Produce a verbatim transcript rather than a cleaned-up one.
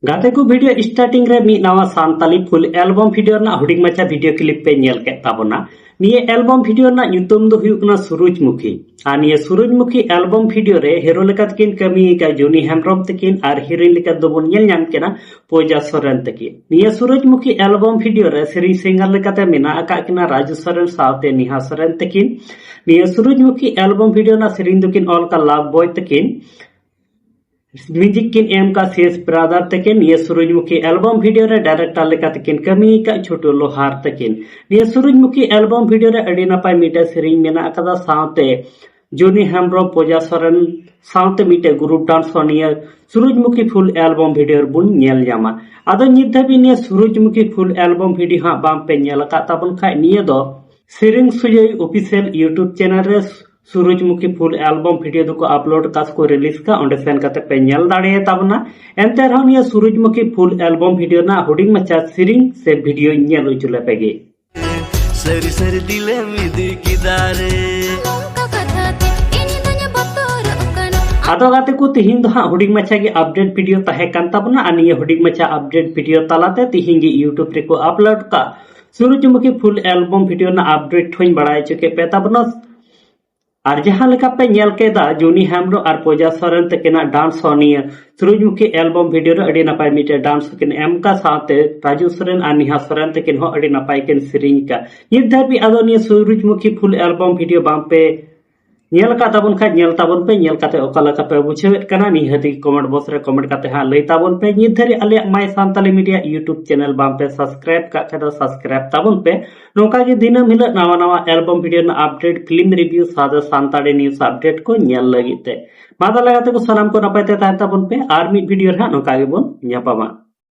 ᱜᱟᱛᱮ ᱠᱚ, video starting ᱨᱮ ᱢᱤᱫ ᱱᱟᱣᱟ ᱥᱟᱱᱛᱟᱞᱤ full album video ᱨᱮᱱᱟᱜ ᱦᱩᱰᱤᱧ ᱢᱟᱪᱷᱟ video clip ᱯᱮ ᱧᱮᱞ ᱠᱮᱫ ᱛᱟᱵᱚᱱᱟ᱾ ᱱᱤᱭᱟᱹ album video ᱨᱮᱱᱟᱜ ᱧᱩᱛᱩᱢ ᱫᱚ ᱦᱩᱭᱩᱜ ᱠᱟᱱᱟ ᱥᱩᱨᱩᱡᱽᱢᱩᱠᱷᱤ᱾ ᱟᱨ ᱱᱤᱭᱟᱹ ᱥᱩᱨᱩᱡᱽᱢᱩᱠᱷᱤ album video ᱨᱮ hero ᱞᱮᱠᱟᱛᱮᱠᱤᱱ ᱠᱟᱹᱢᱤ ᱟᱠᱟᱫ ᱡᱩᱱᱤ ᱦᱮᱢᱵᱨᱚᱢ ᱛᱟᱹᱠᱤᱱ ᱟᱨ heroine ᱞᱮᱠᱟ ᱫᱚᱵᱚᱱ ᱧᱮᱞ ᱧᱟᱢ ᱠᱤᱱᱟ ᱯᱩᱡᱟ ᱥᱚᱨᱮᱱ ᱛᱟᱹᱠᱤᱱ᱾ ᱱᱤᱭᱟᱹ ᱥᱩᱨᱩᱡᱽᱢᱩᱠᱷᱤ album video ᱨᱮ ᱥᱮᱨᱮᱧ singer ᱞᱮᱠᱟᱛᱮ ᱢᱮᱱᱟᱜ ᱟᱠᱟᱫ ᱠᱤᱱᱟ ᱨᱟᱡᱩ ᱥᱚᱨᱮᱱ ᱥᱟᱶᱛᱮ ᱱᱮᱦᱟ ᱥᱚᱨᱮᱱ ᱛᱟᱹᱠᱤᱱ᱾ ᱱᱤᱭᱟᱹ ᱥᱩᱨᱩᱡᱽᱢᱩᱠᱷᱤ album video ᱨᱮᱱᱟᱜ ᱥᱮᱨᱮᱧ ᱫᱚᱠᱤᱱ ᱚᱞ ᱟᱠᱟᱫ ᱞᱟᱵᱷ ᱵᱚᱭ ᱛᱟᱹᱠᱤᱱ᱾ Music ᱠᱤᱱ ᱮᱢ ᱠᱟᱜ ᱥᱤ ᱮᱥ ᱵᱨᱟᱫᱟᱨ ᱛᱟᱹᱠᱤᱱ᱾ ᱱᱤᱭᱟᱹ ᱥᱩᱨᱩᱡᱽᱢᱩᱠᱷᱤ album video ᱨᱮ director ᱞᱮᱠᱟ ᱛᱮᱠᱤᱱ ᱠᱟᱹᱢᱤ ᱟᱠᱟᱫ ᱪᱷᱳᱴᱩ ᱞᱳᱦᱟᱨ ᱛᱟᱹᱠᱤᱱ᱾ ᱱᱤᱭᱟᱹ ᱥᱩᱨᱩᱡᱽᱢᱩᱠᱷᱤ album video ᱨᱮ ᱟᱹᱰᱤ ᱱᱟᱯᱟᱭ ᱢᱤᱫᱴᱮᱱ ᱥᱮᱨᱮᱧ ᱢᱮᱱᱟᱜ ᱟᱠᱟᱫᱟ, ᱥᱟᱶᱛᱮ ᱡᱩᱱᱤ ᱦᱮᱢᱵᱨᱚᱢ, ᱯᱩᱡᱟ ᱥᱚᱨᱮᱱ ᱥᱟᱶᱛᱮ ᱢᱤᱫᱴᱮᱱ group dance ᱦᱚᱸ ᱱᱤᱭᱟᱹ ᱥᱩᱨᱩᱡᱽᱢᱩᱠᱷᱤ full album video ᱨᱮᱵᱚᱱ ᱧᱮᱞ ᱧᱟᱢᱟ᱾ ᱟᱫᱚ ᱱᱤᱛ ᱫᱷᱟᱹᱵᱤᱡ ᱱᱤᱭᱟᱹ ᱥᱩᱨᱩᱡᱽᱢᱩᱠᱷᱤ full album video ᱦᱟᱸᱜ ᱵᱟᱝ ᱯᱮ ᱧᱮᱞ ᱟᱠᱟᱫ ᱛᱟᱵᱚᱱ ᱠᱷᱟᱡ, ᱱᱤᱭᱟᱹ ᱫᱚ ᱥᱮᱨᱮᱧ ᱥᱩᱡᱚᱭ official YouTube channel ᱨᱮ ᱥᱩᱨᱩᱡᱽᱢᱩᱠᱷᱤ full album video ᱫᱚᱠᱚ upload ᱠᱟᱜ ᱥᱮᱠᱚ release ᱠᱟᱜ, ᱚᱸᱰᱮ ᱥᱮᱱ ᱠᱟᱛᱮ ᱯᱮ ᱧᱮᱞ ᱫᱟᱲᱮᱭᱟᱜ ᱛᱟᱵᱚᱱᱟ᱾ ᱮᱱᱛᱮ ᱨᱮᱦᱚᱸ ᱱᱤᱭᱟᱹ ᱥᱩᱨᱩᱡᱽᱢᱩᱠᱷᱤ full album video ᱨᱮᱱᱟᱜ ᱦᱩᱰᱤᱧ ᱢᱟᱪᱷᱟ ᱥᱮᱨᱮᱧ ᱥᱮ video ᱧᱮᱞ ᱦᱚᱪᱚ ᱞᱮᱯᱮ ᱜᱮ᱾ ᱥᱟᱹᱨᱤ ᱥᱟᱹᱨᱤ ᱫᱤᱞᱮᱢ ᱤᱫᱤ ᱠᱮᱫᱟ ᱨᱮ᱾ ᱱᱚᱝᱠᱟ ᱠᱟᱛᱷᱟ ᱛᱮ ᱤᱧ ᱫᱚᱧ ᱵᱚᱛᱚᱨᱚᱜ ᱠᱟᱱᱟ᱾ ᱟᱫᱚ ᱜᱟᱛᱮ ᱠᱚ, ᱛᱤᱦᱤᱧ ᱫᱚ ᱦᱟᱸᱜ ᱦᱩᱰᱤᱧ ᱢᱟᱪᱷᱟ ᱜᱮ update video ᱛᱟᱦᱮᱸ ᱠᱟᱱ ᱛᱟᱵᱚᱱᱟ, ᱟᱨ ᱱᱤᱭᱟᱹ ᱦᱩᱰᱤᱧ ᱢᱟᱪᱷᱟ update video ᱛᱟᱞᱟᱛᱮ ᱛᱤᱦᱤᱧ ᱜᱮ YouTube ᱨᱮᱠᱚ upload ᱠᱟᱜ ᱥᱩᱨᱩᱡᱽᱢᱩᱠᱷᱤ full album video ᱨᱮᱱᱟᱜ update ᱦᱚᱸᱧ ᱵᱟᱲᱟᱭ ᱦᱚᱪᱚ ᱠᱮᱫ ᱯᱮ ᱛᱟᱵᱚᱱᱟ᱾ ᱟᱨ ᱡᱟᱦᱟᱸ ᱞᱮᱠᱟ ᱯᱮ ᱧᱮᱞ ᱠᱮᱫᱟ, ᱡᱩᱱᱤ ᱦᱮᱢᱵᱨᱚᱢ ᱟᱨ ᱯᱩᱡᱟ ᱥᱚᱨᱮᱱ ᱛᱟᱹᱠᱤᱱᱟᱜ dance ᱦᱚᱸ ᱱᱤᱭᱟᱹ ᱥᱩᱨᱩᱡᱽᱢᱩᱠᱷᱤ album video ᱨᱮ ᱟᱹᱰᱤ ᱱᱟᱯᱟᱭ ᱢᱤᱫᱴᱮᱡ dance ᱠᱤᱱ ᱮᱢ ᱠᱟᱜ, ᱥᱟᱶᱛᱮ ᱨᱟᱡᱩ ᱥᱚᱨᱮᱱ ᱟᱨ ᱱᱮᱦᱟ ᱥᱚᱨᱮᱱ ᱛᱟᱹᱠᱤᱱ ᱦᱚᱸ ᱟᱹᱰᱤ ᱱᱟᱯᱟᱭ ᱠᱤᱱ ᱥᱮᱨᱮᱧ ᱠᱟᱜ᱾ ᱱᱤᱛ ᱫᱷᱟᱹᱵᱤᱡ ᱟᱫᱚ ᱱᱤᱭᱟᱹ ᱥᱩᱨᱩᱡᱽᱢᱩᱠᱷᱤ full album video ᱵᱟᱝ ᱯᱮ ᱧᱮᱞ ᱟᱠᱟᱫ ᱛᱟᱵᱚᱱ ᱠᱷᱟᱡ, ᱧᱮᱞ ᱛᱟᱵᱚᱱ ᱯᱮ᱾ ᱧᱮᱞ ᱠᱟᱛᱮ ᱚᱠᱟ ᱞᱮᱠᱟ ᱯᱮ ᱵᱩᱡᱷᱟᱹᱣᱮᱫ ᱠᱟᱱᱟ, ᱱᱤᱦᱟᱹᱛ ᱜᱮ comment box ᱨᱮ comment ᱠᱟᱛᱮ ᱦᱟᱸᱜ ᱞᱟᱹᱭ ᱛᱟᱵᱚᱱ ᱯᱮ᱾ ᱱᱤᱛ ᱫᱷᱟᱹᱨᱤᱡ ᱟᱞᱮᱭᱟᱜ My Santali Media YouTube channel ᱵᱟᱝ ᱯᱮ subscribe ᱠᱟᱜ ᱠᱷᱟᱡ ᱫᱚ subscribe ᱛᱟᱵᱚᱱ ᱯᱮ᱾ ᱱᱚᱝᱠᱟ ᱜᱮ ᱫᱤᱱᱟᱹᱢ ᱦᱤᱞᱳᱜ ᱱᱟᱣᱟ ᱱᱟᱣᱟ album video ᱨᱮᱱᱟᱜ update, film review ᱥᱟᱶᱛᱮ ᱥᱟᱱᱛᱟᱲᱤ news update ᱠᱚ ᱧᱮᱞ ᱞᱟᱹᱜᱤᱫ ᱛᱮ᱾ ᱢᱟ ᱛᱟᱦᱞᱮ ᱜᱟᱛᱮ ᱠᱚ, ᱥᱟᱱᱟᱢ ᱠᱚ ᱱᱟᱯᱟᱭ ᱛᱮ ᱛᱟᱦᱮᱱ ᱛᱟᱵᱚᱱ ᱯᱮ᱾ ᱟᱨ ᱢᱤᱫ video ᱨᱮ ᱦᱟᱸᱜ ᱱᱚᱝᱠᱟ ᱜᱮᱵᱚᱱ ᱧᱟᱯᱟᱢᱟ᱾